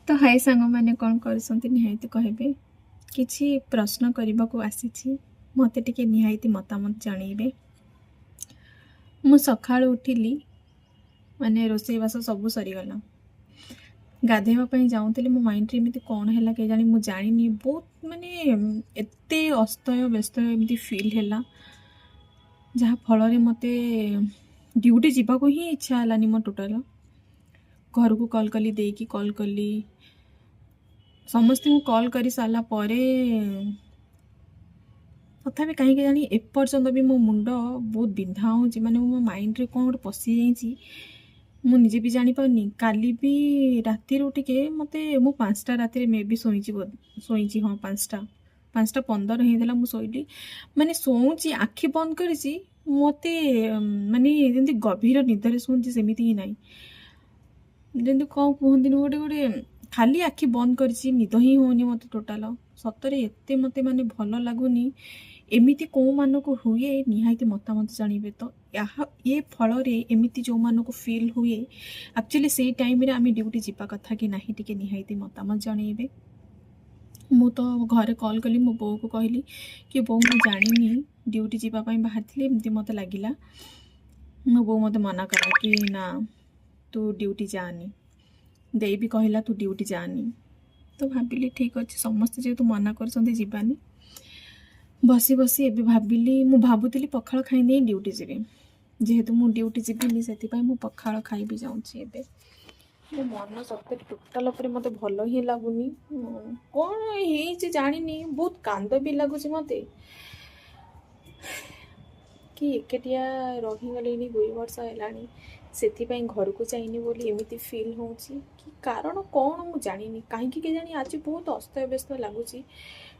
ତ ହାଇ ସାଙ୍ଗମାନେ, କ'ଣ କରୁଛନ୍ତି ନିହାତି କହିବେ। କିଛି ପ୍ରଶ୍ନ କରିବାକୁ ଆସିଛି, ମୋତେ ଟିକେ ନିହାତି ମତାମତ ଜଣେଇବେ। ମୁଁ ସକାଳୁ ଉଠିଲି, ମାନେ ରୋଷେଇବାସ ସବୁ ସରିଗଲା, ଗାଧେଇବା ପାଇଁ ଯାଉଥିଲି, ମୋ ମାଇଣ୍ଡରେ ଏମିତି କ'ଣ ହେଲା କେଜାଣି ମୁଁ ଜାଣିନି, ବହୁତ ମାନେ ଏତେ ଅସ୍ତୟ ବ୍ୟସ୍ତ ଏମିତି ଫିଲ୍ ହେଲା, ଯାହାଫଳରେ ମୋତେ ଡ୍ୟୁଟି ଯିବାକୁ ହିଁ ଇଚ୍ଛା ହେଲାନି। ମୋ ଟୋଟାଲ ଘରକୁ କଲ୍ କଲି, ଦେଇକି କଲ୍ କଲି, ସମସ୍ତଙ୍କୁ କଲ୍ କରି ସାରିଲା ପରେ ତଥାପି କାହିଁକି ଜାଣି ଏପର୍ଯ୍ୟନ୍ତ ବି ମୋ ମୁଣ୍ଡ ବହୁତ ବିନ୍ଧା ହେଉଛି। ମାନେ ମୋ ମାଇଣ୍ଡରେ କ'ଣ ଗୋଟେ ପଶିଯାଇଛି, ମୁଁ ନିଜେ ବି ଜାଣିପାରୁନି। କାଲି ବି ରାତିରୁ ଟିକେ ମୋତେ, ମୁଁ 5ଟା ରାତିରେ ମେ ବି ଶୋଇଛି, ଶୋଇଛି, ହଁ, 5ଟା, 5ଟା 15 ହେଇଥିଲା ମୁଁ ଶୋଇଲି। ମାନେ ଶୋଉଛି, ଆଖି ବନ୍ଦ କରିଛି, ମୋତେ ମାନେ ଯେମିତି ଗଭୀର ନିଦରେ ଶୁଅନ୍ତି ସେମିତି ହିଁ ନାହିଁ। ଯେମିତି କ'ଣ କୁହନ୍ତିନି, ଗୋଟେ ଗୋଟେ ଖାଲି ଆଖି ବନ୍ଦ କରିଛି, ନିଦ ହିଁ ହେଉନି ମୋତେ ଟୋଟାଲ। ସତରେ ଏତେ ମୋତେ ମାନେ ଭଲ ଲାଗୁନି। ଏମିତି କେଉଁମାନଙ୍କୁ ହୁଏ, ନିହାତି ମତାମତ ଜାଣିବେ। ତ ଏହା ଏ ଫଳରେ ଏମିତି ଯେଉଁମାନଙ୍କୁ ଫିଲ୍ ହୁଏ, ଆକ୍ଚୁଆଲି ସେଇ ଟାଇମ୍ରେ ଆମେ ଡ୍ୟୁଟି ଯିବା କଥା କି ନାହିଁ, ଟିକେ ନିହାତି ମତାମତ ଜଣେଇବେ। ମୁଁ ତ ଘରେ କଲ୍ କଲି, ମୋ ବୋଉକୁ କହିଲି କି ବୋଉ, ମୁଁ ଜାଣିନି, ଡ୍ୟୁଟି ଯିବା ପାଇଁ ବାହାରିଥିଲି, ଏମିତି ମୋତେ ଲାଗିଲା। ମୋ ବୋଉ ମୋତେ ମନା କଲା କି ନା, ତୁ ଡ୍ୟୁଟି ଯାଆନି। ଦେଇ ବି କହିଲା, ତୁ ଡ୍ୟୁଟି ଯାଆନି। ତ ଭାବିଲି ଠିକ୍ ଅଛି, ସମସ୍ତେ ଯେହେତୁ ମନା କରୁଛନ୍ତି, ଯିବାନି। ବସି ବସି ଏବେ ଭାବିଲି, ମୁଁ ଭାବୁଥିଲି ପଖାଳ ଖାଇ ଦେଇ ଡ୍ୟୁଟି ଯିବି। ଯେହେତୁ ମୁଁ ଡ୍ୟୁଟି ଯିବିନି, ସେଥିପାଇଁ ମୁଁ ପଖାଳ ଖାଇବି ଯାଉଛି ଏବେ। ମୋ ମନ ସତରେ ଟୋଟାଲ ଉପରେ ମୋତେ ଭଲ ହିଁ ଲାଗୁନି। କ'ଣ ହେଇଛି ଜାଣିନି, ବହୁତ କାନ୍ଦ ବି ଲାଗୁଛି ମୋତେ କି ଏକେଟିଆ ରହିଗଲିଣି, 2 ବର୍ଷ ହେଲାଣି, ସେଥିପାଇଁ ଘରକୁ ଯାଇନି ବୋଲି ଏମିତି ଫିଲ୍ ହେଉଛି କି କାରଣ କ'ଣ ମୁଁ ଜାଣିନି। କାହିଁକି କେଜାଣି ଆଜି ବହୁତ ଅସ୍ତବ୍ୟସ୍ତ ଲାଗୁଛି,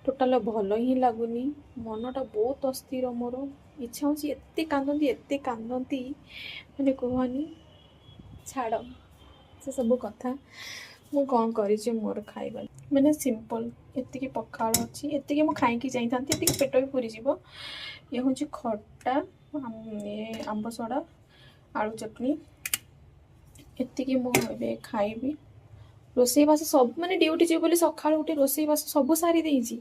ଟୋଟାଲ ଭଲ ହିଁ ଲାଗୁନି। ମନଟା ବହୁତ ଅସ୍ଥିର ମୋର। ଇଚ୍ଛା ହେଉଛି ଏତେ କାନ୍ଦନ୍ତି, ଏତେ କାନ୍ଦନ୍ତି, ମାନେ କୁହନି। ଛାଡ଼ ସେ ସବୁ କଥା। ମୁଁ କ'ଣ କରିଛି ମୋର ଖାଇବା, ମାନେ ସିମ୍ପଲ୍ ଏତିକି ପଖାଳ ଅଛି, ଏତିକି ମୁଁ ଖାଇକି ଯାଇଥାନ୍ତି, ଏତିକି ପେଟ ବି ପୁରିଯିବ। ଇଏ ହେଉଛି ଖଟା, ଇଏ ଆମ୍ବ ସଡ଼ା, ଆଳୁ ଚଟଣି, ଏତିକି ମୁଁ ଏବେ ଖାଇବି। ରୋଷେଇବାସ ସବୁ, ମାନେ ଡ୍ୟୁଟି ଯିବି ବୋଲି ସକାଳୁ ଉଠି ରୋଷେଇବାସ ସବୁ ସାରି ଦେଇଛି।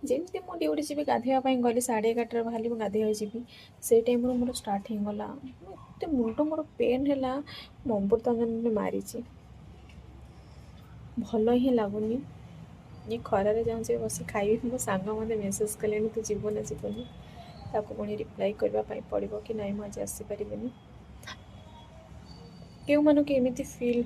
ଯେମିତି ମୁଁ ଡ୍ୟୁଟି ଯିବି, ଗାଧୋଇବା ପାଇଁ ଗଲି, 11:30ରେ ବାହାରିଲି, ମୁଁ ଗାଧୋଇବାକୁ ଯିବି, ସେଇ ଟାଇମ୍ରୁ ମୋର ଷ୍ଟାର୍ଟ ହେଇଗଲା। ଏତେ ମୁଣ୍ଡ ମୋର ପେନ୍ ହେଲା, ମୁଁ ଅମୃତାଞ୍ଜନରେ ମାରିଛି। ଭଲ ହିଁ ଲାଗୁନି। ଇଏ ଖରାରେ ଯାଉଛି ବସି ଖାଇବି। ମୋ ସାଙ୍ଗ ମୋତେ ମେସେଜ୍ କଲେଣି, ତୁ ଯିବୁ ନା ଯିବୁନି? ତାକୁ ପୁଣି ରିପ୍ଲାଏ କରିବା ପାଇଁ ପଡ଼ିବ କି ନାଇଁ, ମୁଁ ଆଜି ଆସିପାରିବିନି। କେଉଁମାନଙ୍କୁ ଏମିତି ଫିଲ୍